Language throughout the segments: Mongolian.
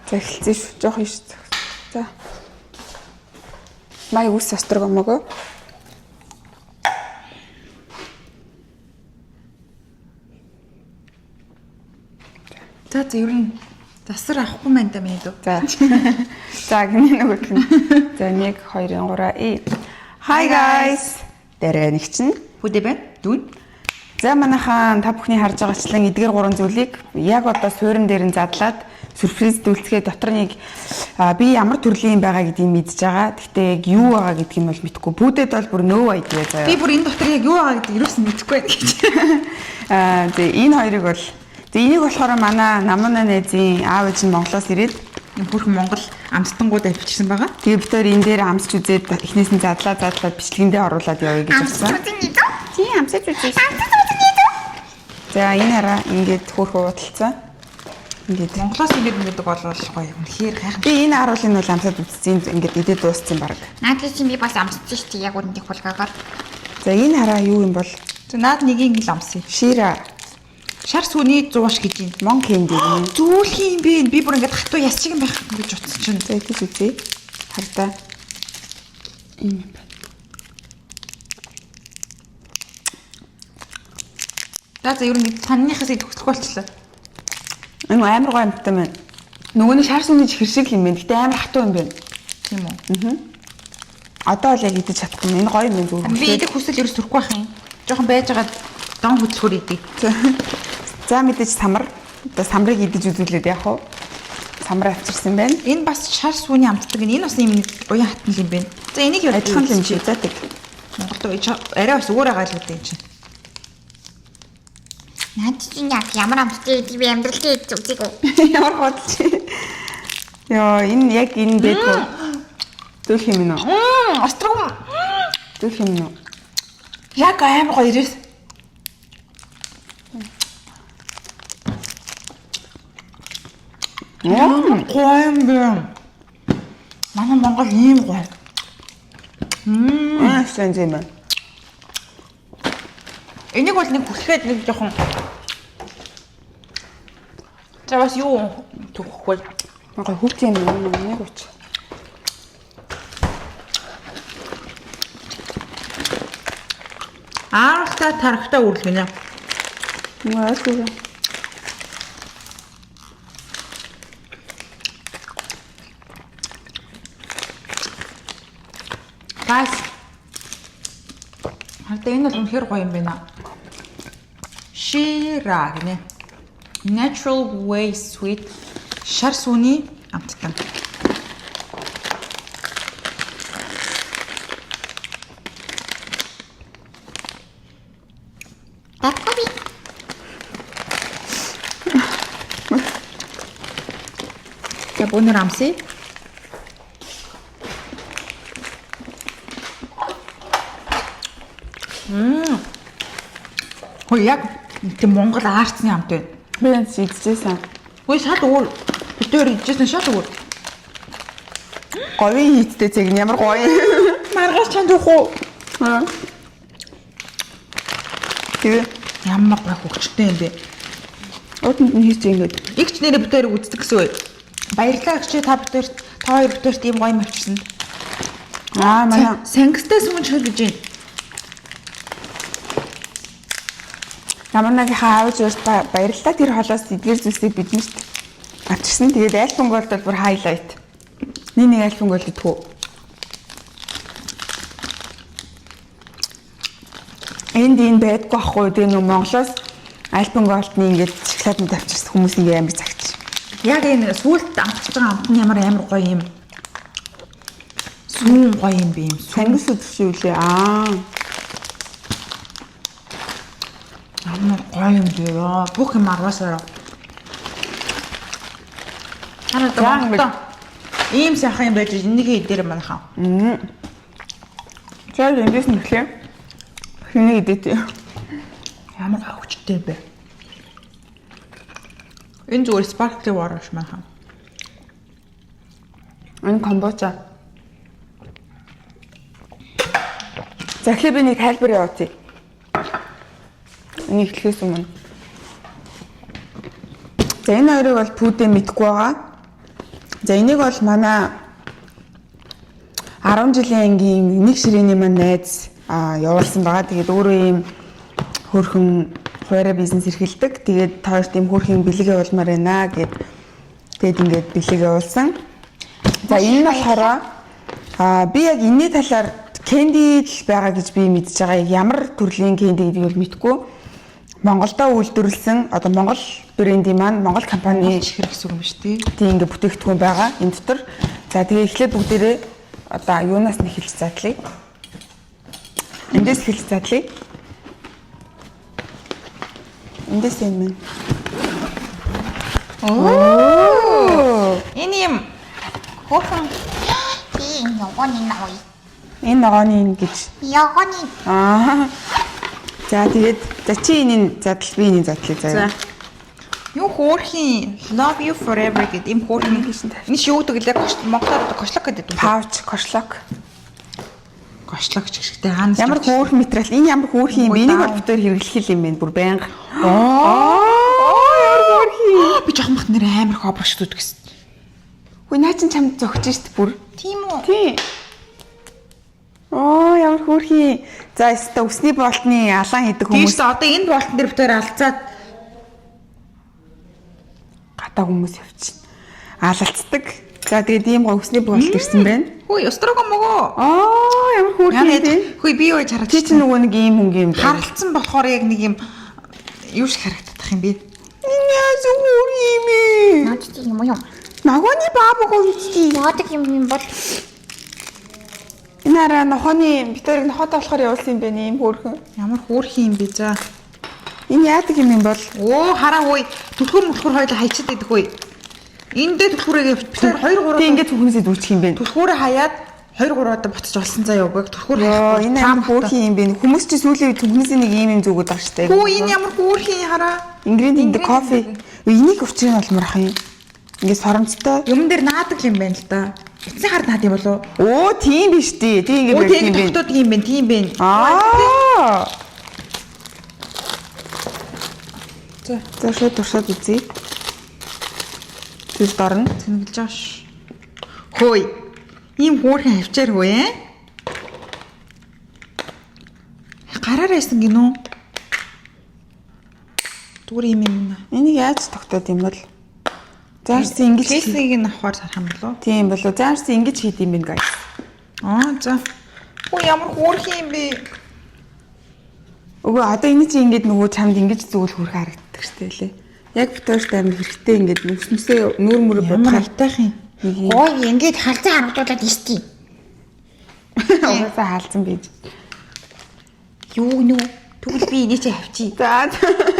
За эхэлсэн шүү. Жоох юм шүү. За. Май үс острог мөгөө. За за ер нь засар авахгүй маань да миний дүү. За. За гинэ нөгөөх нь. За 1 2 3 и. Hi guys. Дээрээ нэг чинь. Бүдэ байна. Дүүн. За манайхаан та бүхний харж байгаачлан эдгээр гурван зүйлийг яг одоо суурин дээр нь задлаад сюрприз дүүлцгээ дотор нэг би ямар төрлийн юм байгаа гэдгийг мэдж байгаа. Гэхдээ яг юу байгаа гэдгийг нь бол мэдэхгүй. Бүдэд бол бүр no idea заяа. Би бүр энэ дотор яг юу байгаа гэдгийг юусэн мэдэхгүй байна гэж. Тэгээ энэ хоёрыг бол тэгээ энийг болохоор манай намуна найзын аав ээж нь Монголоос ирээд Юм хөрхөн Монгол амттангууд авчирсан байгаа. тэгээ бид хоёр энэ дээр амсч үзээд эхнээс нь задлаа бичлэгэндээ оруулаад явъя гэж бодсон. Тийм амсаж үзээ. За энэ хараа ингээд хөөрхөн уудалцсан. Ингээд Монголоос ирээд мэддэг бол гоё. Үнэхээр гайхам. би энэ харуулын бол амсаад үзсэн ингээд идэ дууссан баг. Наадах чинь би бас амссан шүү дээ яг үнэндээ хулгаагаар. За энэ хараа юу юм бол За наад нэг ингэ л амсъя. Шира Шар сүний зууш гэж юм. Мон кэнди гэнэ. Зөөлх юм бэ? Би бүр ингээд хатуу яс шиг юм байх гэж утсан чинь. За идэж үзье. Хардаа. Ийм юм байна. За за ер нь таныхаас төгслөх болчлоо. Энэ амар гоё амттай байна. Нөгөө нь шар сүний чихэр шиг юм байна. Гэтэ амар хатуу юм байна. Тийм үү? Одоо л яг идэж чадахгүй. Энэ гоё юм байна зүгээр. Би идэх хүсэл ерөөс төрөхгүй байх юм. Жохон байж байгаа дон хөдөлгөөр идэ. За мэдээж самар. Одоо самрыг идэж үзүүлээд яах вэ? Самар авчирсан байна. Энэ бас шар сүүний амтдаг. Энэ бас юм нэг уян хатан юм байна. За энийг юу Адилхан л юм шиг. За тэг. Монголд арай бас өөр байгаа л үү энэ чинь. Наадах чинь яг ямар амттай гэдгийг би амьдрал дээр идэж үзээгүй. Ямар бодолч. Йоо, энэ яг энэ бэдгүй. Зүлх юм уу? Острог Зүлх юм уу? яг амар гоё ирээс. Мм. Гоё юм бэ. Манай Монгол ийм гоё. Аа, сайн юм байна. Энийг бол нэг хүлхэд нэг жоохон За бас юу төгөхгүй. Гоё хүүт юм уу? Нэг уч. Ааралтай тархтай үрлэх гинэ. Маа, Газ. Харин энэ бол үнэхээр гоё юм байна. Шира гинэ. Natural way sweet шар сүний амттан. Датгүй би. За бөөнөр амсъя. Мм. Хөөе яг тийм Монгол аарцны амт байна. Би энэ идчихсэн. Үгүй шал өөр. Бид өөр идчихсэн шал өөр. Говийн хийдтэй цэг нь ямар гоё. Маргааш чанд өгөх үү? Аа. Тэгээ Ямар гоё хөгжтэй юм бэ. ууданд нь хийчих ингээд. Игч нэрээ бид хоёрыг үздэг гэсэн үү? Баярлалаа агч та бид хоёрт та хоёр бид хоёрт ийм гоё юм авчирсан. Аа, манай Сангистай сүмэн чихэр гэж байна. Намнагийнхаа аав ээж баярлалаа. Тэр холоос эдгээр зүйлсийг биднэрт авчирсан. Тэгээд Alpen Gold бол бүр highlight. Нэг Alpen Gold идэх үү? Энд энэ байдгүй ахгүй. Тэгээ нөө Монголоос Alpen Gold-ны ингээд шоколаднд авчирсан хүмүүс ингээд амар загч. Яг энэ сүүлд амтж байгаа амт нь ямар амар гоё юм. Сүүн гоё юм бэ юм. Сангис үдши үлээ. Аа. Ямар гоё юм бэ ёо. Бүх юм арваасаар. Хараа За, ингээд. даа. Ийм сайхан юм байж энийг идээр манайхаа. За эндээс нь эхлэе. Хэнийг идэх вэ? Ямар гоё хүчтэй юм бэ. Энэ зүгээр sparkling water ш манайхаа. Энэ комбуча. За тэгэхээр би нэг тайлбар явуулъя. Энийг эхлэхээс өмнө. За энэ хоёрыг бол пүүдээ мэдгүй байгаа. За, энийг бол манай 10 жилийн ангийн нэг ширээний маань найз явуулсан байгаа. Тэгээд өөрөө ийм хөөрхөн хуваараа бизнес эрхэлдэг. Тэгээд та хоёрт ийм хөөрхөн бэлэг явуулмаар байна гэд тэгээд ингээд бэлэг явуулсан. За, энэ нь болохоор би яг энэний талаар candy л байгаа гэж би мэдж байгаа. Яг ямар төрлийн candy гэдгийг бол мэдэхгүй. Монголдо үйлдвэрлэсэн, одоо Монгол брендийн маань, Монгол компани чихэр гэсэн үг юм шүү дээ. Тийм, ингээ бүтээгдэхүүн байгаа энэ дотор. За, тэгээ эхлээд бүгдээрээ одоо юунаас нь эхэлж задлаа. Эндээс эхэлж задлаа. Эндээс юм байна. Оо. Энэ юм хөөрхөн. Би энэ ногооны ноёо. Энэ ногооны энэ гэж. Ногооны. Аа. За, тэгээд за, чи энэ задал, би энэ задлыг заяа. За. Юу хөөрхийн "Love you forever" гэдэг ийм хөөрхийн Тийш нь. Энэ чи юу гэдэг лээ? Монголоор одоо кошлог гэдэг үү? Pouch, кошлог. Кошлог ч гэжтэй хаанаас Ямар хөөрхөн материал? Энэ ямар хөөрхөн юм бэ? Энийг бол битээр хэрэглэх юм байна бүр байнга. Аа, Ямар хөөрхөн. Би жоохон бат нэр амар их оброгчдод гэсэн. Хөөе, наа чин чамд зөгч шít бүр. Тийм үү? Тийм. Оо, ямар хөөрхөн. За, өстө үсний болтны алаан хийдэг Тийм хүмүүс шүү дээ. Одоо энэ болтон дээр битээр алцаад гадаа хүмүүс явчихна. Алалцдаг. За, тэгээд ийм гоо үсний болт ирсэн байна. Хөөе, өстрого мөгөө. Аа, ямар хөөрхөн юм бэ? Хөөе, би юу гэж хараад Чи чинь нөгөө нэг ийм хөнгө юм байна. Харалцсан болохоор яг нэг юм юу шиг харагдах юм бэ? Энэ яасан хөөрхөн юм бэ? Наад чи юм уу юм? Ногооны баабаг үстэй. Яадаг юм юм бол Энэ араа нохооны битэрэг нохоотой болохоор явуулсан юм байна ийм хөөрхөн. Ямар хөөрхөн юм бэ за? Энэ яадаг юм юм бол? Оо, хараа хөөе. Түлхүүр мөлхөр хоёул хайчаад идэх хөөе. Эндээ түлхүүрээ битэр 2 3 Тэг ингээд түлхүүрээсээ дүүчих юм байна. Түлхүүрээ хаяад 2 3 удаа буцаж олсон заа яваг. Түлхүүр Йоо, энэ амар хөөрхөн юм бэ. Хүмүүс чи сүүлийн үед түлхүүрээсээ нэг ийм юм зүгүүд байгаа штэ. Хөө, энэ ямар хөөрхөн, хараа. Ингрийн тэмдэг кофе. Энийг учрыг нь олмоор ах юм. Ингээд соромцтой. Юм дээр наадаг юм байна л да. Эцсийн хар наад юм болов уу? Оо, тийм биш тий. Тийм ингээд Оо, барьдаг тийм юм байна. тогтоод юм байна, тийм байна. Аа. За, За, шууд туршаад үзье. Тэр дорно. тэнэглэж байгаа ш. Хөөе. Ийм хөөрхөн хавчаар хөөе. Э? Гараар байсан гинүү. Зүгээр юм юм. Энийг яаж тогтоод юм бол? Заашс ингэж Кейснийг нь авахар сарах юм болов уу? Тийм болов. Заашс ингэж хийд юм бэ, guys. Аа, за. Хөө, ямар хөөрхөн юм бэ? Үгүй, одоо энэ чи ингэж нөгөө чамд ингэж зүгэл хөрх харагддаг штэ лээ. Яг битүүрт амар хэрэгтэй ингэж нүсмсээ нүүр мөр Ямар бодохоор айтайх юм. нэг юм ой ингээд халзан харагдуулаад истий. угаасаа хаалцсан байж. Юу нүү? Тэгвэл би энийг чи авчий. За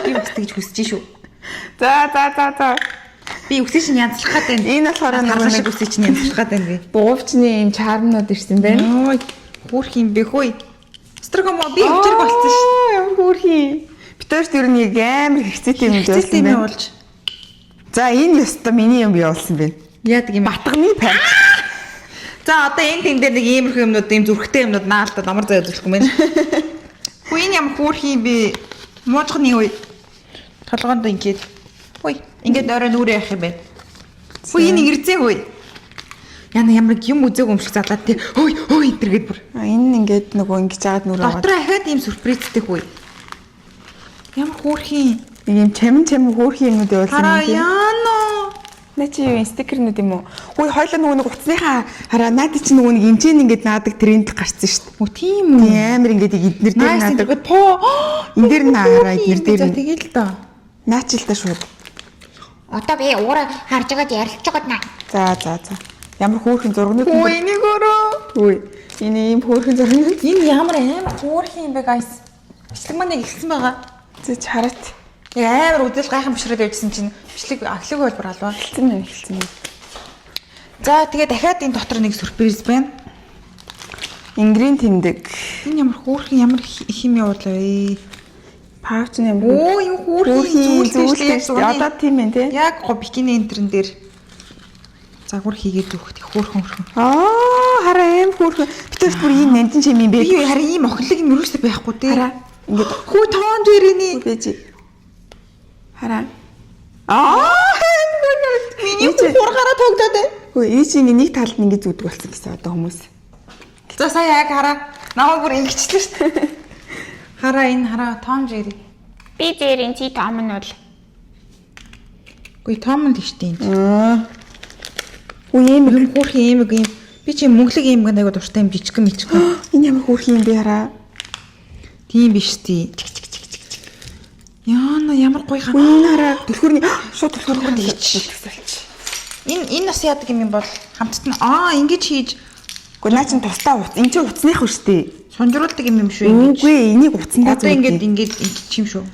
Би бас тэгж хүсэж шүү. за за за за. Би үсээ чинь янзлах гээд байна. Энэ болохоор нөгөө Нөгөө шиг нэг үсээ чинь янзлах гээд байна би. буувчны ийм чармнууд ирсэн байна. Ой, хөөрх юм бэ хөөе. Строгомо би өвчрэг болцсон шүү. Аа, ямар хөөрхий. Битүүрт ер нь яг амар хэрэгцээтэй юм Хэцээтэй явуулсан юм байна. болж. За, энэ ёстой миний юм явуулсан байна. Яадаг юм. Батганы пай. За, одоо энэ тэн дээр нэг иймэрхүү юмнууд, ийм зүрхтэй юмнууд наалтад амар заяа зүрхгүй мэн. Хүү, энэ ямар хөөрх юм бэ? Муужганы үе. Толгоонд ингээд. Хүй, ингээд орой нүрээ явах юм байна. Хүү, энэ ингэрзээ хүй. Яна ямар юм үзээгүй юм шиг задлаад тий. Хөөй хөөй энэ төр гээд бүр. А, энэ нь ингээд нөгөө ингэж жагаад нүр аваад. Дотор ахаад ийм сюрпризтэй хүй. Ямар хөөрх юм. Нэг юм чамин чамин хөөрхий юмнууд явуулсан Хараа юм тийм. яана. Наа чи юу стикернүүд юм уу? Хөөе, хоёлаа нөгөө нэг утасныхаа хараа, наад чи нөгөө нэг эмчээн ингээд наадаг тренд гарсан шүү дээ. Мө, тийм үү. Тийм амар ингээд эднэр дээр Nice наадаг. ингээд поо. Энэ дээр наараа, эднэр дээр За нь. тэгэл л доо. Наа чи л та шууд. Одоо би уура харж байгаад ярилцж байгаад наа. За за за. Ямар хөөрхөн зургнууд юм Хөө бэ? энийг өрөө. Хөөе. Энэ ийм хөөрхөн зургнууд. Энэ ямар амар хөөрхөн юм бэ, guys? Бичлэг маань яг эхэлсэн байгаа. Зэ чарат. Яг амар үдэл гайхан бишрээд явжсэн чинь бичлэг ахлыг хөлбөр алваа. Эхэлсэн байна, эхэлсэн байна. За, тэгээ дахиад энэ дотор нэг сюрприз байна. Ингрийн тэмдэг. Энэ ямар хөөрхөн, ямар их юм явуулаа вэ? Пауч нь ямар Өө, юу хөөрхөн зүйлтэй шүү дээ. Одоо тийм ээ тий. Яг го бикини энтерн дээр загвар хийгээд өгөх их хөөрхөн хөөрхөн. Аа, хараа, аим хөөрхөн. Битэрт бүр ийм нандин чим юм бэ. Би харин ийм охинлог юм юусоо байхгүй тий. Хараа. Ингээд Хүү тоон дээрээ бэж. Хараа. Аа, миний хургаараа тогтоод байна. Хөө энэ чинь ингээ нэг талд нь ингээ зүүдэг болсон гэсэн одоо хүмүүс. За сая яг хараа. Намайг бүр ингэчлээ шүү дээ. Хараа энэ хараа Том Jerry. Би зээрийн чи том нь бол Үгүй Том л шүү дээ. Аа. Үгүй ийм Юм хөөрхөн ийм юм. Би чи мөнгөлөг ийм гэнэ айгу дуртай юм жижигхэн мичгэн. энэ ямар хөөрхөн юм бэ хараа. Тийм биш тий. Яна ямар гоё ха. Үгүй энэ хараа түлхүүрний шууд түлхүүрний Тийч. хийчихсэн. Энэ энэ бас яадаг юм бол хамтд нь аа ингэж хийж Үгүй наа чин тусдаа утас. Энэ чинь утасных шүү дээ. сунжруулдаг юм юм шүү ингэж. Үгүй энийг утсандаа Одоо зүүдэг. ингэж ингэж ингэж юм шүү.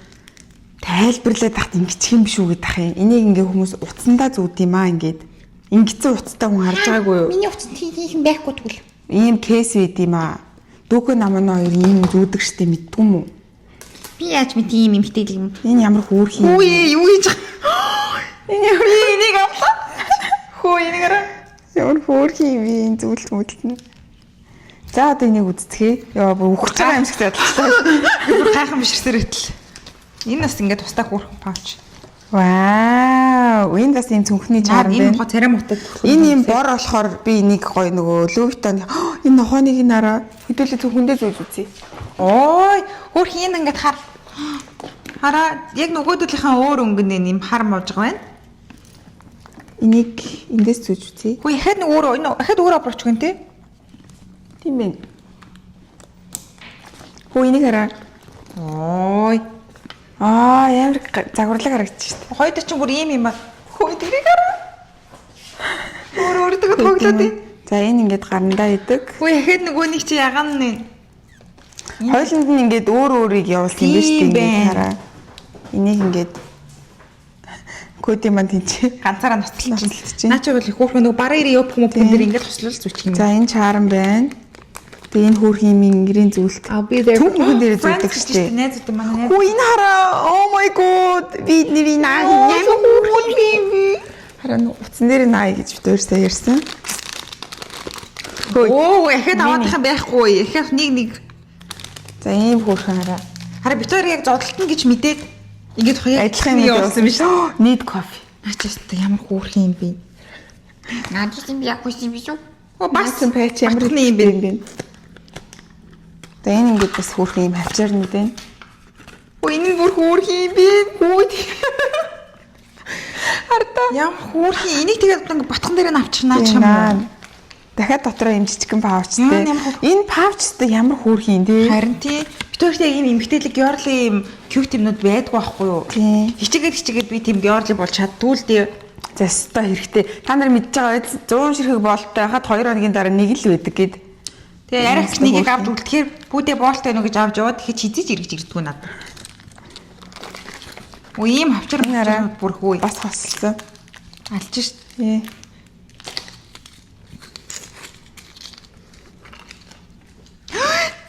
Тайлбарлаад тахт ингэчих юм биш үү гэдэг ах юм. Энийг ингээ хүмүүс утсандаа зүүд юм аа ингээд. Ингэсэн утастай хүн харж байгаагүй юу? Миний утас тийм байхгүй тэгвэл. Ийм кейс байд юм аа. Дүүгэн наман хоёр ийм зүүдэг штэ мэддгүй юм уу? Би яаж мэд ийм эмхтэй юм. Энэ ямар хөөрхөн юм. Хүү ээ, юу хийж байгаа? Энэ ямар Би энийг авлаа. Хүү энийг хараа. ямар хөөрхөн юм бэ энэ зүйлт мүдэлт нь. За одоо энийг үздэхээ. Яа бүр үхэж байгаа юм шиг задлаа. Би бүр гайхан бишрсээр итэл. Энэ бас ингээд тусдаа хөөрхөн пауч. Вау, энэ бас ийм цүнхний Чаар чарм энэ байна. мохо царай мутаг. Энэ ийм бор болохоор би энийг гоё нөгөө Louis Vuitton энэ нохооныг нь хараа. Хэдүүлээ цүнхэндээ зүүж үзье. Ой, хөөрхөн энэ ингээд хар. Хараа яг нөгөөдөлийнхээ өөр өнгөнөө нэм хар мууж байгаа байна. Энийг эндээс зүүж үзье. Хүү яхад нэг өөр энэ яхад өөр оброоч гэн те. Тийм байна. Хөө энийг хараа. Ой. Аа, ямар загварлаг харагдчих шүү дээ. Хоёд чинь бүр ийм юм аа. Хүү тэрийг хараа. Өөр өөртөө тоглоод байна. За энэ ингээд гарандаа идэг. Хүү яхад нөгөөнийг чи ягаан нэ. Хойлонд нь ингээд өөр өөрийг явуулсан юм биш үү Тийм ингээд байна. хараа. Энийг ингээд кодын маань тэнцээ. Ганцаараа ноцтолж Ноцтолж чинь. чинь. Наа чи бол их хөөрхөн нөгөө бараа ирээ явах юм уу дээр ингээд туслал зүчих юм. За энэ чарм байна. Тэгээ энэ хөөрхөн юм ингэрийн зүйлт. I'll be there. Түнх мөн дээр зүүдэг Friends шүү дээ. Найзууд юм манай найз. Хүү энэ хараа. Oh my god. Би нэрийг наа ямар хөөрхөн юм бэ? Хараа нөө утсан дээр наа гэж бид өөрсдөө ярьсан. Хөө. Оо, яхад аваадах юм байхгүй. Яхад нэг нэг За ийм хөөрхөн хараа. хараа бид хоёр яг зодтолтно гэж мэдээд ингээд хоёр Адилхан юм явуулсан биш. Need coffee. Наа чи өстө ямар хөөрхөн юм бэ? Наад чинь би яг хүссэн биш үү? Оо бас Бас пэч ямар батхны юм бэ? бэ? За энэ ингээд бас хөөрхөн юм хавчаарнууд байна. Оо энэ нь бүр хөөрхөн юм бэ? Хүү. Хардаа. Ямар хөөрхөн энийг тэгээд одоо ингээд батхан дээр нь авчих наа ч юм уу? Дахиад дотроо юм жижигхэн паучтай. Яа, ямар хөөрхөн. Энэ паучтай ямар хөөрхөн юм те? Харин тий. Бид хоёрт яг ийм эмгтээлэг георли юм cute юмнууд байдгүй байхгүй юу? Тий. Хичээгээд хичээгээд би тийм георли болж чаддгүй л дээ. За өстой хэрэгтэй. Та нар мэдж байгаа биз 100 ширхэг болтой хахад 2 хоногийн дараа нэг л байдаг гэд. Тэгээ арай их нэгийг авч үлдэхээр пүүдээ боолтой нү гэж авч яваад тэгэхээр хизээж эргэж ирдэггүй надад. Оо ийм хавчар Энэ арай хавчарнууд бүр хөөе. Бас хосолсон. Алж шít. Ээ.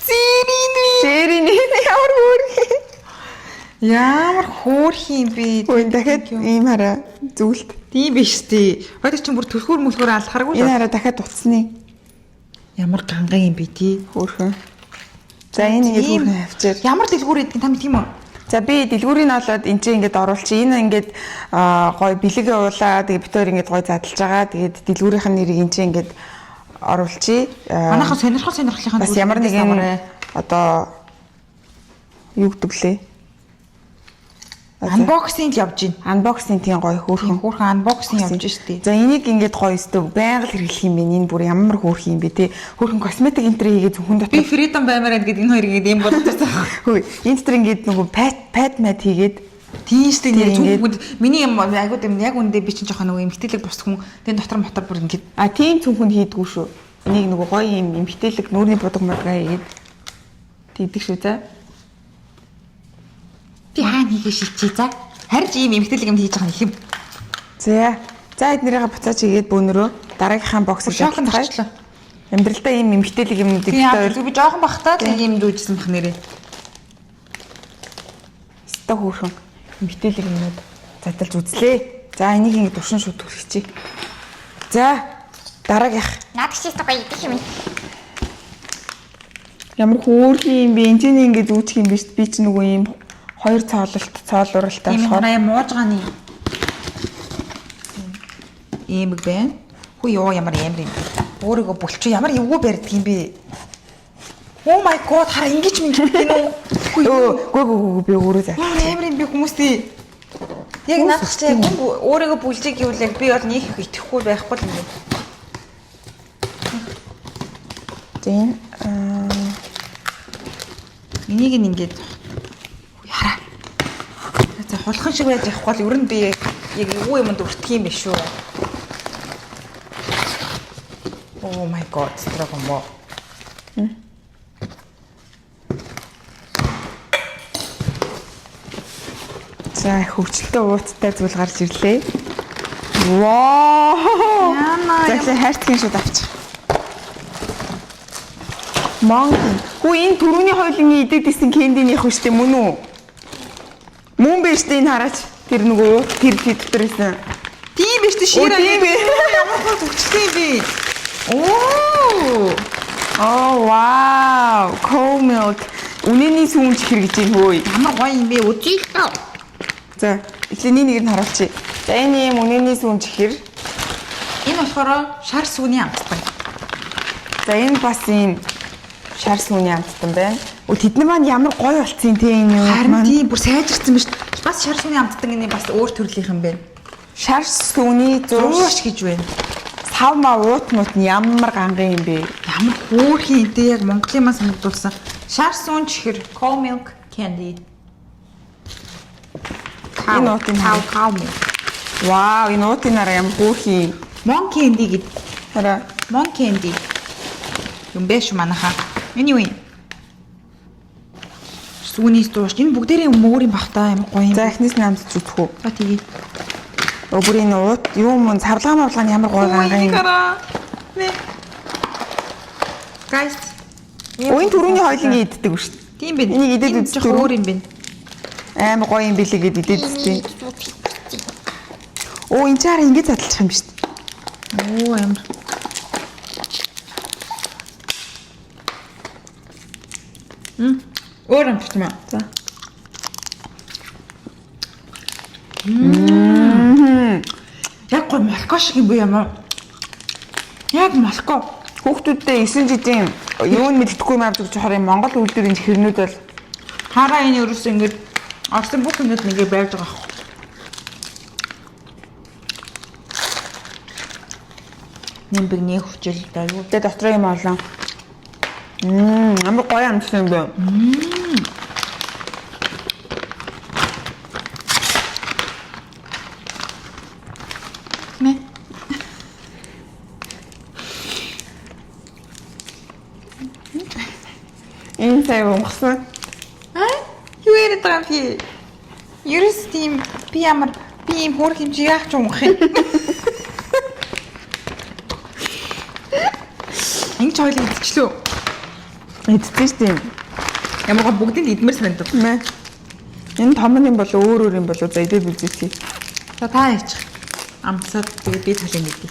Зэрийн Зэрийн ямар хөөрхөн. Ямар хөөрхөн юм бэ? Өө дахиад ийм хараа зүйлт. Тийм биш тий. Хоёул чинь бүр төлхөр мөлхөр алхааргүй Энэ л. хараа дахиад утасны Ямар ганган юм бэ тий. хөөрхөн. За энэ ингээд Тийм. хөөрхөн хавчаар. Ямар дэлгүүр идэх та тийм үү? За би дэлгүүрийг олоод энэ чинь ингээд оруулчих. Энэ ингээд гоё бэлэг явуулаа. Тэгээ бид хоёр ингээд гоё задлж байгаа. Тэгээд дэлгүүрийнх нь нэрийг энэ чинь ингээд оруулчих. Манайхан сонирхол сонирхлынхаа бас ямар нэгэн одоо юу гэдэг лээ? Unboxing л явж гин. Unboxing тийм гоё хөөрхөн. Хөөрхөн unboxing явж штий. За энийг ингээд гоё өстөг байнга л хэрэглэх юм байна. Энэ бүр ямар хөөрхөн юм бэ те. Хөөрхөн косметик энтер хийгээ зөвхөн Би дотор. freedom баймаар байна гэдэг энэ хоёр ингээд юм бодож байсан. Хөөе, энэ дотор ингээд нөгөө пад пад мад хийгээд Тийм штий нэр Тийм, ингээд- зүг миний юм айгууд юм яг үндэ би чинь жоохон нөгөө эмгтээлэг бус хүн тэн дотор мотор бүр ингээд а тийм цүнхэнд хийдгүү шүү. Энийг нөгөө гоё юм эмгтээлэг нүүрний будаг мадгаа хийгээд тийдэг шүү за. би хаана хийгээ шилчээ за. Харин ч ийм эмгтээлэг юм хийж байгаа юм их юм. За. За эднэрийг буцаач хийгээд бөөнөрөө дараагийнхаа боксыг Шоконд задлахай. орчлоо. Амьдралдаа ийм эмгтээлэг юмнуудыг Тийм бит хоёр би жоохон бахтаа л ийм зүүжсэн бах нэрээ. өстой хөөрхөн эмгтээлэг юмнууд задалж үзлээ. За энийг ингэ дуршин шууд түлхчихье. За дараагийнх Наад чи өстой гоё идэх юм. ямар хөөрхөн юм бэ? Энд чинь ингэ зүүчих юм биш. Би чи нөгөө ийм хоёр цоололт, цоолууралтай Тийм болохоор хараа юм уужгааны. Ийм их байна. Хүү ёо ямар амар юм бэ? Өөрийгөө булчих ямар эвгүй барьдаг юм бэ? Oh my god хараа ингэж минь гин үү? Хүү Өө, гүү гүү гүү би өөрөө заа. ямар амар юм бэ хүмүүстэй? Яг наадах чи яг хүн өөрийгөө бүлжиг гэвэл яг би бол нэг их итгэхгүй байхгүй л юм байна. Тийм. Энийг нь ингээд хүү хараа. За хулхан шиг байж явахгүй бол ер нь би яг эвгүй юмд өртөх юм биш үү? Oh my god, страг юм уу? За хөвчлөлтөө ууцтай зүйл гарч ирлээ. Вау! Яна, За тэгэхээр хайрцгийн шууд авчих. Монг. Хүү энэ түрүүний хоёулын идэд исэн кендиний их үү мөн үү? Мөн биш үү энэ хараач. Тэр нөгөө уут тэр тэр дотор исэн. Тийм биш үү шир Оо, тийм бэ. Ямар хөө төвчлээ юм бэ? Оо! Oh wow! Cow milk. Үнэний сүүн чихэр гэж юм хөөе. Ямар гоё юм бэ? Үзэл. За, эхлээ нэг нь харуулчих. За энэ юм үнэний сүүн чихэр. Энэ болохоор шар сүүний амттай. За энэ бас ийм шар сүүний амттан байна. Өө тэд нар маань ямар гоё болцсон те энэ юм. Харин маань. тийм бүр сайжирсан биш. Бас шар сүүний амттан энэ бас өөр төрлийнх юм байна. Шар сүүний зурш Зурш гэж байна. сав ма уут мут нь ямар ганган юм бэ? Ямар хөөрхөн энэ яг Монголын маа санагдуулсан. Шар сүүн чихэр cow milk candy. Cow, Энэ уутын cow cow milk. Вау, энэ уутын нараа ямар хөөрхөн юм. Mon candy гэд. Хараа. Mon candy. Юм бэ шүү манайхаа. Энэ юу юм? Сүүний зурш. Энэ бүгдээрээ өөр юм бах та ямар гоё юм. За эхнээс нь амтж үзэх үү? За тэгье. Өө бүр энэ уут юм уу савлгаа мавлгаа нь ямар гоё ганган юм. Хараа. Нэ. Guys. Өө энэ түрүүний хоёулын иддэг үү шүү дээ. Тийм бэ. Энийг идээд Энэ үздэг жоохон үү? өөр юм бэ. Амар гоё юм билээ гэд идээд үзтий. Өө энэ чаар ингэ задлах юм шүү дээ. Оо амар. Мм. Өөр юм юм аа. За. Яг гоо молко шиг юм бэ ямар. Яг молко. Хүүхдүүдтэй 9 жилийн юу нь мэддэхгүй юм авч өгч болохоор юм Монгол үйлдвэрийн чихэрнүүд бол Хараа энэ ерөөсөө ингэж орсон бүх юмнууд нэгээ байвж байгаа аах. Нэмбэг нэг хүчил дайгуу. тэгээ дотроо юм олон. Амар гоё амтсан юм бэ. Мэ. Энэ сая унгасан. Аа? Юу яриад байгаа юм би? Ерөөс тийм би ямар би ийм хөөрх юм чи яах ч унах юм. Ингэж хоёул идчихлөө. Идсэн шүү дээ. Ямар гоо бүгдийг идмээр санагдав. Мэ. Энэ том юм болов өөр өөр юм болов за идээд үзье. За та яачих. Амсаад тэгээд би цалин идэ.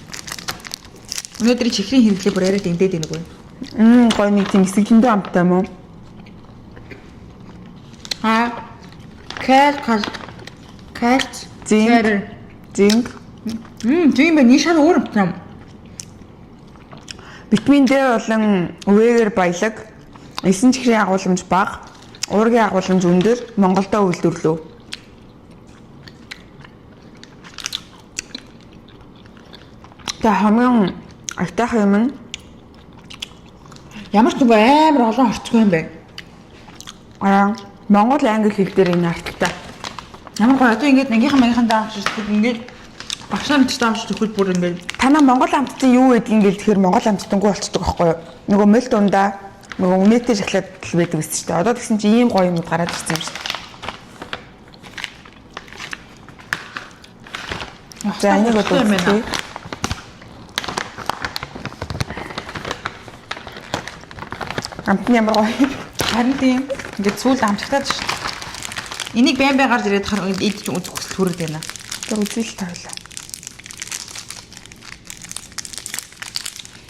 Өнөөдрийн чихрийн хэрэглээ бүр яриад эндээд байна үгүй. Гоё нэг тийм эсэглэндүү амттай юм уу? Аа. Кал кал. Кальц. Зинг. Зинг. Тийм байна. Энэ шар өөр юм. Витамин D болон В-ээр баялаг. Эсэн чихрийн агуулмж бага, уургийн агуулмж өндөр, Монголдо үйлдвэрлэв. Тэгээ хамгийн агтайхан юм нь Ямар ч нөгөө амар олон орцгүй юм бэ. аа Монгол англи хэл дээр энэ арталтай. Ямар гоё одоо ингээд ангийнхан мангийнхан даавч ирдэг ингээд багшаа мэдтэй авч өгөхөд бүр ингээд Танаа Монгол амттан юу гэдгийг ингээл тэгэхээр Монгол амттангүй болцдог байхгүй юу? Нөгөө мөл дундаа нөгөө үнэтэй шоколад л байдаг гэсэн чинь. Одоо тэгсэн чинь ийм гоё юмуд гараад ирсэн юм шүү дээ. За энийг одоо юм байна. үзье. Амт нь ямар гоё. Харин тийм ингээд сүүлд амтагтаад шүү дээ. Энийг байн байн гарч ирээд хар идэж үзэх хүсэл төрөд байна. Тэр үзэл тавилаа.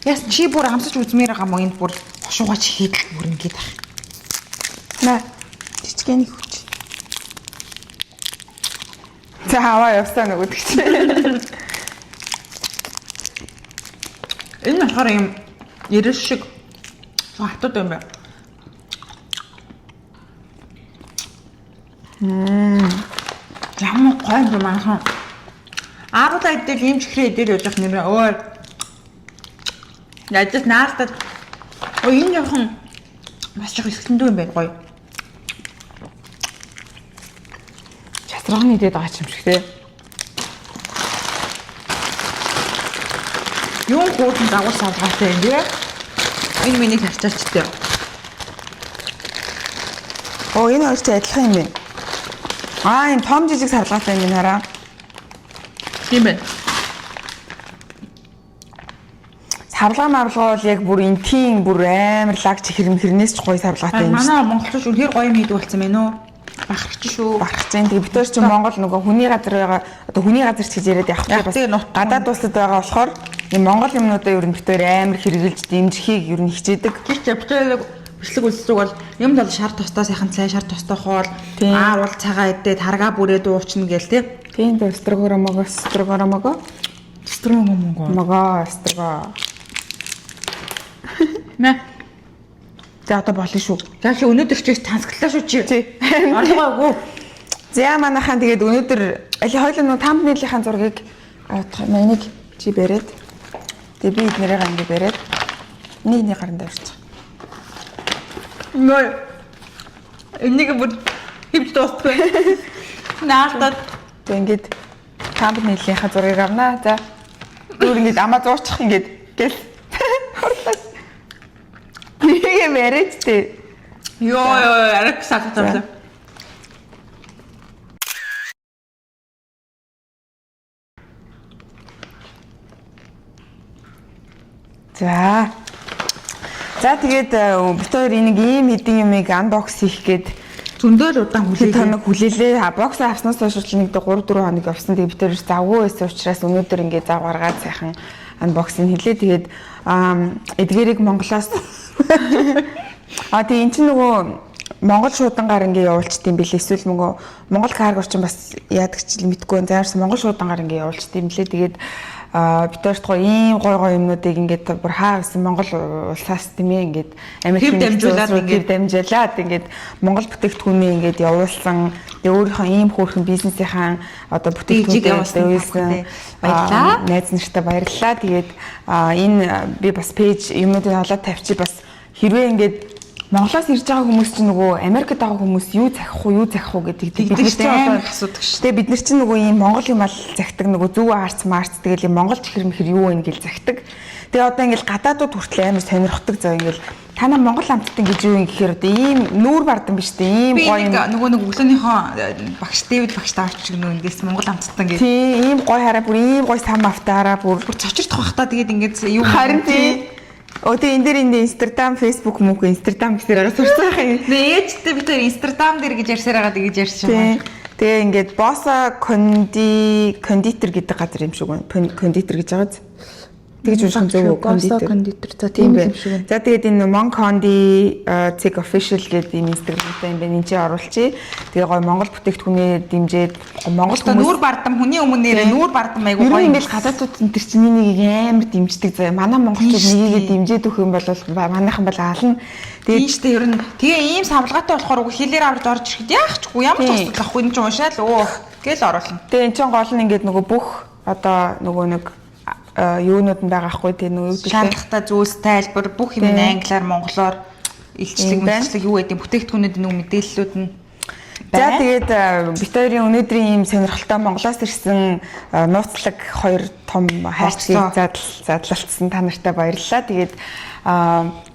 Яасан чи бүр амсаж үзмээр байгаа мó энд бүр хошуугаач хийдэл бүр ингээд ах. Наа. Жижигэн хүч. За аваа явсан нөгөөдөг чи. Энэ болохоор юм ерэл шиг хатууд юм байна. Ямар гоё юм бэ манайхан. Ааруулаа идэл ийм чихрээ идэл явж явах нэрээ өөр. Ядаж наалтад. Оо энэ жоохон бас жоох эсгэлэндүү юм байна гоё. Часрагны идээд байгаа юм шиг те. Юун хөөрхөн дагуул савлгаатай юм бэ? Энэ миний харчаачтай. Оо энэ хоёр чи адилхан юм байна. Аа энэ том жижиг савлгаатай юм байна хараа. Тийм байна. Савлгаа мавлгаа бол яг бүр энтийн бүр амар лаг чихэр хэрнээс ч гоё савлгаатай юм шиг. Манай монголчууд үнэхээр гоё юм хийдэг болсон байна уу? Бахарч шүү. Барах чинь тэгээ бид хоёр чинь Монгол нөгөө хүний газар байгаа одоо хүний газар ч гэж яриад явах Яг бас тэгээ нут- гадаад улсад байгаа болохоор энэ Монгол юмнуудаа ер нь бид хоёр амар хэрэгжилж дэмжихийг ер нь хичээдэг. Гэрч явчихдаг бичлэг үлсдэг бол юм бол шар тостой сайхан цай шар тостой хоол Тийм. ааруул цагаан идээд харгаа бүрээ дуучна гээл те. Тийм дээ строгоро могоо строгоро могоо Строн мөнгө. могоо строго. Мэ. За одоо болно шүү. За чи өнөөдөр чи тансаглалаа шүү чи. Тий. Ойлгоогүй. За манайхан тэгээд өнөөдөр аль хоёул нөө thumbnail-ийн зургийг авах юм. Энийг чи бариад. Тэгээ би эднэрийг ингэ бариад нэг нэг гаранд авчиж. Нөө. Энийг бүр хөвч дуустгүй. Наалтад Тэгээ ингээд thumbnail-ийнхаа зургийг авнаа. За. Өөр ингээд амаа зурчих ингээд гэл. Хурлаа. Нэг юм яриач тээ. ёо ёо арай сатаа. За. За тэгээд бид хоёр энийг ийм хэдэн юмыг unbox хийх гээд Зөндөөл удаан хэд хүлээлээ. хоног хүлээлээ. Box авснаас хойш нэг 3 4 хоног явсан. Тэгээд бид хоёр завгүй байсан учраас өнөөдөр ингээд зав гаргаад сайхан unboxing хийлээ. Тэгээд эдгээрийг Монголоос тэгээ эн чинь нөгөө Монгол шуудангаар ингээ явуулчт юм бэлээ. Эсвэл мөнгө Монгол карго чинь бас яадаг ч мэдгүй. Заарсан Монгол шуудангаар ингээ явуулчт юм лээ. Тэгээд бид хоёрт гоё ийм гой гой юмнуудыг ингээд бүр хаа гэсэн Монгол улсаас тийм ээ ингээд Америкийн Хэв дамжуулаад нэгдсэн улс руу ингээд хэв дамжуулаад ингээд Монгол бүтээгдэхүүнээ ингээд явуулсан. Тэгээ өөрийнхөө ийм хөөрхөн бизнесийнхаа одоо Дижиг бүтээгдэхүүнээ явуулсан явуулсан. Баярлалаа. Найз нартай баярлалаа. Тэгээд энэ би бас пэйж юмнуудыг олоод тавьчих бас хэрвээ ингээд Монголоос ирж байгаа хүмүүс чинь нөгөө Америкт байгаа хүмүүс юу захих уу, юу захих уу гэдэг Тэгдэг бид нар шүү чинь дээ, одоо амар асуудаг шүү. Тэгээ бид нар чинь нөгөө ийм Монгол юм ал захидаг нөгөө зөв арц марц тэгэл ийм Монгол чихэр мэхэр юу вэ гэл захидаг. Тэгээ одоо ингээл гадаадууд хүртэл амар сонирхдаг зөө ингээл та нар Монгол амттан гэж юу юм гэхээр одоо ийм нүүр бардан биш үү ийм Би гоё нэг юм. нөгөө нэг өглөөнийхөө багш Дэвид багш тавч гэнэ эндээс Монгол амттан гэж. Тий, ийм гоё хараа бүр ийм гоё сам автаараа бүр Бүр цочирдох бах та тэгээд ингээд юу харин тий. Оо тий энэ дээр энэ Instagram, Facebook мөнх Instagram гэсээр байгаа сурцаах юм. Нэ ээжтэй бид хоёр Instagram дээр гэж ярьсаар байгаа тэгэж ярьсан Тий. юм. Тэгээ ингээд Боса Конди кондитер гэдэг газар юм шиг байна. Кондитер гэж байгаа биз? Тэгж унших нь зөв үү? Боса кондитер. За тийм юм шиг байна. За тэгээд энэ Mon Condi Tech Official гэдэг ийм Instagram-тай юм байна. Энд чи оруулчих. Тэгээ гой Монгол бүтээгдэхүүнээ дэмжиж Монгол Одоо нүүр бардам хүний өмнө нэрээ нүүр бардам айгу Ер гоё. нь ингээл гадаадууд энэ төр чинь нэг амар дэмждэг заяа. Манай монголчууд Тийм шүү нэгээ дээ. дэмжиж өгөх юм бол манайхан бол аална. Тийм Тэгээд шүү дээ ер нь тэгээ ийм савлгаатай болохоор уг хэлээр аварж орж ирэхэд яах чгүй ямар ч Тийм. асуудал ахгүй энэ ч уншаал өө гэл оруулна. тэгээ эн чинь гол нь ингээд нөгөө бүх одоо нөгөө нэг юунууд нь байгаа хгүй тий нөгөө юу гэдэг лээ. Шаардлагатай зүйлс тайлбар бүх юм Тийм. нь англиар монголоор илчлэг Тийм байна. мэлчлэг юу гэдэг бүтээгдэхүүнүүд нөгөө мэдээллүүд нь За байна. тэгээд бид хоёрын өнөөдрийн ийм сонирхолтой Монголоос ирсэн нууцлаг хоёр том хайрцгийг Боцлоо. задлалтсан та нартай баярлалаа. Тэгээд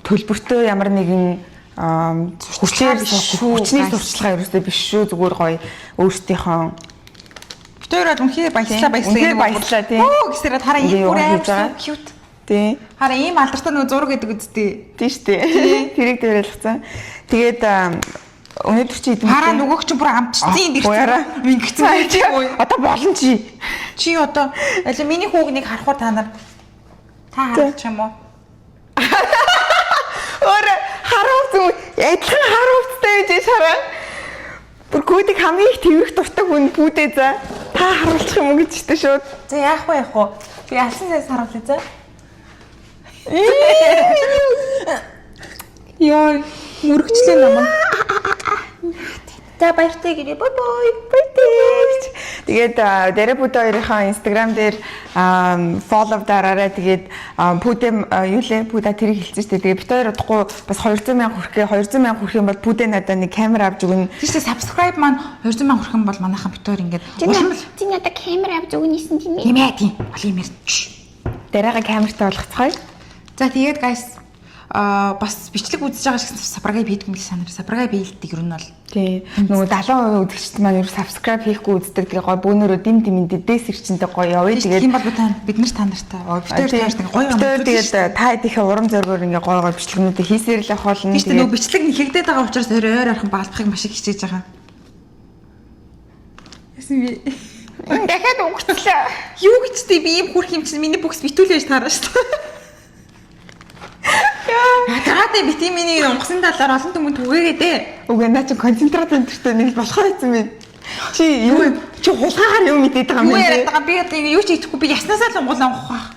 төлбөртөө ямар нэгэн хүчээр биш шүү, хүчний guys. сурчлагаа ерөөсөө биш шүү. Зүгээр гоё өөрсдийнхөө Бид хоёр бол үнэхээр баярлалаа Тийм. баярлалаа. Үнэхээр баярлалаа, тийм. Оо гэсээр хараа ийм Ингээ бүр юу амар хийж байгаа? so cute. тий Хараа ийм алдартай нөгөө зураг гэдэг үсттэй. тийм шүү дээ. Тэрийг дээрэлцсэн. Тэгээд өнөөдөр чи идэм. Хараа нөгөөх чинь бүр амтцсан энд Буяраа. ирсэн. Ингэсэн чи юу? Одоо болно чи. Чи одоо аль миний хүүг нэг харахаар та нар та харах юм уу? Өөр хар хувц юм адилхан хар хувцтай байж шараа. Бүр гүйдэг хамгийн их тэрвэх дуртай хүн гүйдээ за. Та харуулчих юм уу гэж штэ шууд. За яах вэ яах вэ? Би алсан сайс харуулъя за. Яа, мөрөгчлээ намаа. За баяртай гэрээ. Бай бай. Баяртай. Тэгээд Дараа Пүдэ хоёрынхаа Instagram дээр follow дараарай. Тэгээд Пүдэ юу лээ? Пүдэ тэрийг хэлсэн шүү дээ. Тэгээд бит хоёр удахгүй бас 200 мянга хүрэхээ 200 мянга хүрэх юм бол Пүдэ надад нэг камер авч өгнө. Тийшээ subscribe маань 200 мянга хүрэх юм бол манайхан бит хоёр ингээд улам л Чи надад камер авч өгнөсөн тийм ээ. Тийм ээ тийм. Олон юм ярь. Дараага камертай болгоцгоё. За тэгээд guys бас бичлэг үзэж байгаа шиг subscribe хийдэг юм л санаар subscribe хийлдэг ер нь бол. Тий. Нөгөө 70% үзэгчд маань ер subscribe хийхгүй үздэг. Тэгээ гой бөөнөрөө дим димэндээ дээс ирчэнтэй гоё явъя. Тэгээд тийм бол бид нар та нартай. Бит хоёр та нартай гоё юм. Тэгээд та хэдийнхээ урам зоригоор ингээ гоё гоё бичлэгнүүдээ хийсээр л явах болно. Тэгээд нөгөө бичлэг нь ихэгдээд байгаа учраас ойр ойрхон баалбахыг маш их хичээж байгаа. Яасан би дахиад өнгөрчлээ. Юу гэж тий би ийм хүрх юм чинь миний бүхс битүүлээж таарна шүү дээ. Яагаад би тийм миний унгасан талаар олон түмэн түгээгээ дээ. Үгүй наа чи концентрат энтертэй нэг болохоор байсан юм. Чи юу чи хулгаагаар юм мэдээд байгаа юм бэ? Юу яриад байгаа би одоо юу ч хийхгүй би яснаасаа л унгуул онгох байх.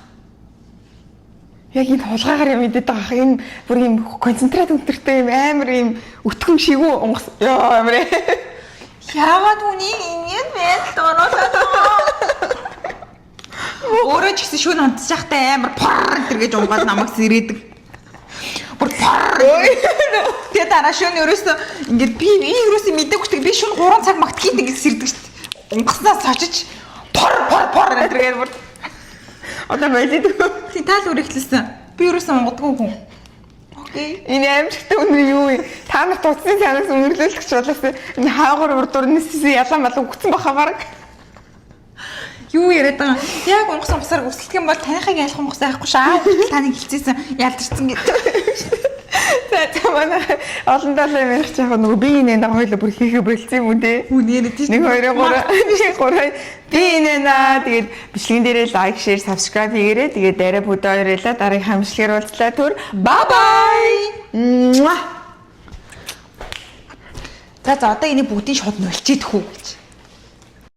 Яг энэ хулгаагаар юм мэдээд байгаа энэ бүр юм концентрат энтертэй юм амар юм өтгөн шигүү унгас ёо амар. Яагаад үнийг ингэж байдалд оруулаад байгаа? Өөрөө ч гэсэн шүүн унтчихтай амар пор энэ гэж унгаад намайг сэрээдэг. Бүр пор. Тэгээ дараа шүүн ерөөсөө ингээд би ерөөсөө мэдээгүй шүү дээ. Би шүүн 3 цаг магтгийн ингэж сэрдэг шүү дээ. Унгаснаас сочиж пор пор пор энэ гэж бүр одоо болид. Тий таал үргэлжлэсэн. Би ерөөсөө унгадгүй хүн. Окей. Энэ аимшигтай үнэр юу юм? Та нарт утасны цаанаас үнэрлүүлэх гэж болоос энэ хаагур урд урнаас ялан балан үгцэн баха баг. Юу яриад байгаа? Яг унгас унгасаар өсөлтөх юм бол таныхыг ялах унгас байхгүй шаа. Таныг хилцээсэн ялдарсан гэдэг. За манай олон талын юм ярих яг нөгөө би энэ нэг хоёлоо бүр хийхэ болцсон юм үү те. Үнээр тийм. 1 2 3 1 3 би энэ наа тэгээд бичлэгэн дээрээ лайк, share, subscribe хийгээрэй. Тэгээд дараа бүдэ хоёрлаа дараагийн хамшлагаар уулзлаа түр. Bye bye. За за одоо энийг бүгдийг шууд нөлчийдэх үү гэж.